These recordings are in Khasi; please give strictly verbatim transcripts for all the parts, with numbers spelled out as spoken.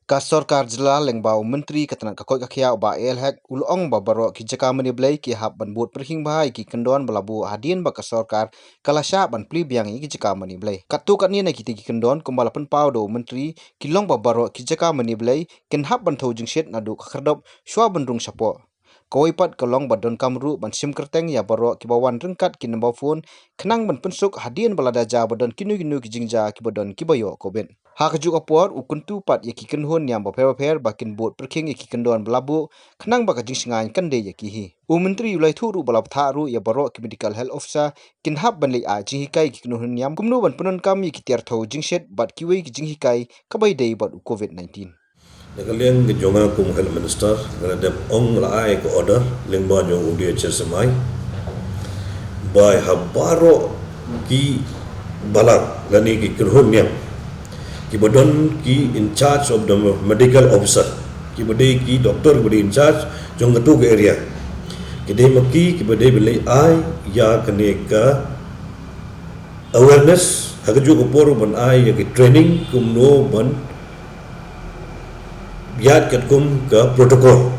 Ka sorkar jylla lyngba u Myntri ka tnat ka koit ka khiah u Bah A L Hek u la ong ba baroh ki jaka mane blei ki hap ban bud pyrkhing bha ïa ki kyndon ba la buh hadien ba ka sorkar ka la shah ban plie biang ïa ki jaka mane blei. Katto katne na kitei ki kyndon kumba la pynpaw da u Myntri ki long ba baroh ki jaka mane blei kin hap ban thew jingshit naduh ka khyrdop shuwa ban rung shapoh. Kawei pat ka long ba donkam ruh ban shim kyrteng ïa baroh kiba wan ryngkat ki number phone khnang ban pynsuk hadien ba lada jia ba don kino kino ki jingjia kiba don kiba ïoh covid. Ha kajuh ka por u kyntu pat ïa ki kynhun niam bapher bapher ba kin bud pyrkhing ïa ki kyndon ba la buh khnang ba ka jingshngaiñ kan dei ïa ki hi. U Myntri u la ïathuh ruh ba la bthah ruh ïa baroh ki medical health officer kin hap ban leit ai jinghikai ïa ki kynhun niam kumno ban pyndonkam ïa ki tiar thew jingshit bad kiwei ki jinghikai kaba ïadei bad u covid nineteen. Na ka liang ka jong nga kum health minister, nga la dep ong, la ai ka order lyngba jong u D H S M I ba ha baroh ki balang lane ki kynhun niam kiba don ki in charge of the medical officer, kiba dei ki doktor kiba dei in charge jong katu ka area, ki dei ma ki kiba dei ban leit ai ïa kane ka awareness ha kajuh ka por ban ai ïa ki training kumno ban ïaid katkum ka protocol.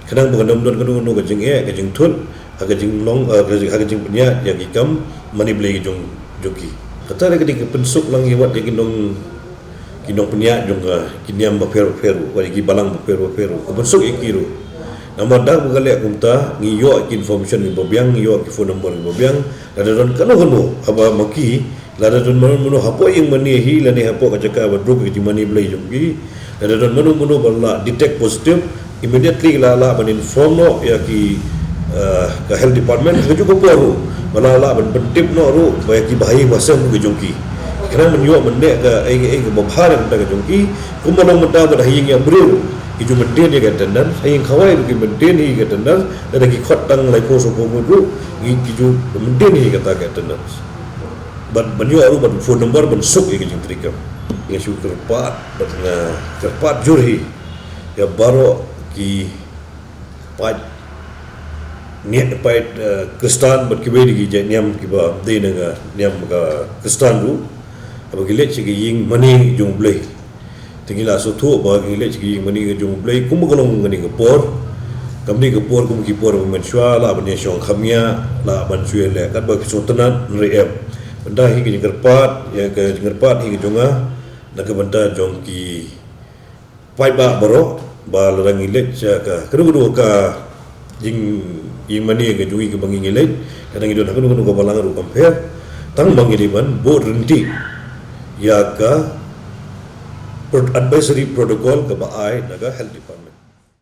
Khnang ba kan ym don kano kano ka jingeh, ka jingthut ha ka jinglong, eh, ha ka jingpynïaid ïa ki kam mane blei jong, jong ki. Kata ka dei ka pynsuk lang ïa wat ïa ki nong, ki nongpynïaid jong ka, ki niam bapher bapher ruh, wat ïa ki balang bapher bapher ruh, ka pynsuk ïa ki ruh. Namar da ba ka leh kumta ngi ïoh ki information kiba biang, ngi ïoh ki phone number kiba biang. Lada don kano kano haba ma ki, lada don mano mano hapoh ïing mane hi lane hapoh ka jaka ba duk ka jingmane blei jong ki, lada don mano mano ba la detect positive, immediately la lah ban inform noh ïa ki, eh, ka health department, ka juh ka por ruh ba la lah ban pyntip noh ruh ba ïa ki bahaïing bahasem ruh ki jong ki. Khnang ban ïoh ban leh ka ei ei kaba bha na ka bynta ka jong ki. Kumba long mynta bad ha ïing ïa briew ki ju maintain ïa ka attendance, ha ïing khawai ruh ki maintain ïa ka attendance, lada ki khot tang laiphew sawphew ngut ruh ki, ki ju maintain ïa kata ka attendance. Bad ban ïoh ruh bad phone number ban suk ïa ka jingtrei kam. Nga shu kyrpad bad nga kyrpad jur hi ïa baroh ki paid, ne paid, eh, Khristan bad kiwei de ki jait niam kiba dei na ka niam ka Khristan ruh, haba ki leit sha ki ïing mane jong U Blei. Te ngi la sngewthuh ba ki leit sha ki ïing mane jong U Blei kumba ka long kane ka por. Kam dei ka por kum ki por ba mynshuwa, lah ban ïashong kham ïa, lah ban shu ïaleh katba ki sngewtynnat, hynrei em. Bynta hi ka jingkyrpad, ïa ka jingkyrpad hi ka jong nga na ka bynta jong ki paidbah baroh, ba lada ngi leit sha ka, kano kano ka jing, ïing mane ka jong ngi kaba ngi ngi leit, lada ngi don ha kano kano ka balang ruh kam pher, tang ba ngi dei ban bud ryntih ïa ka pro-, advisory protocol kaba ai na ka health department.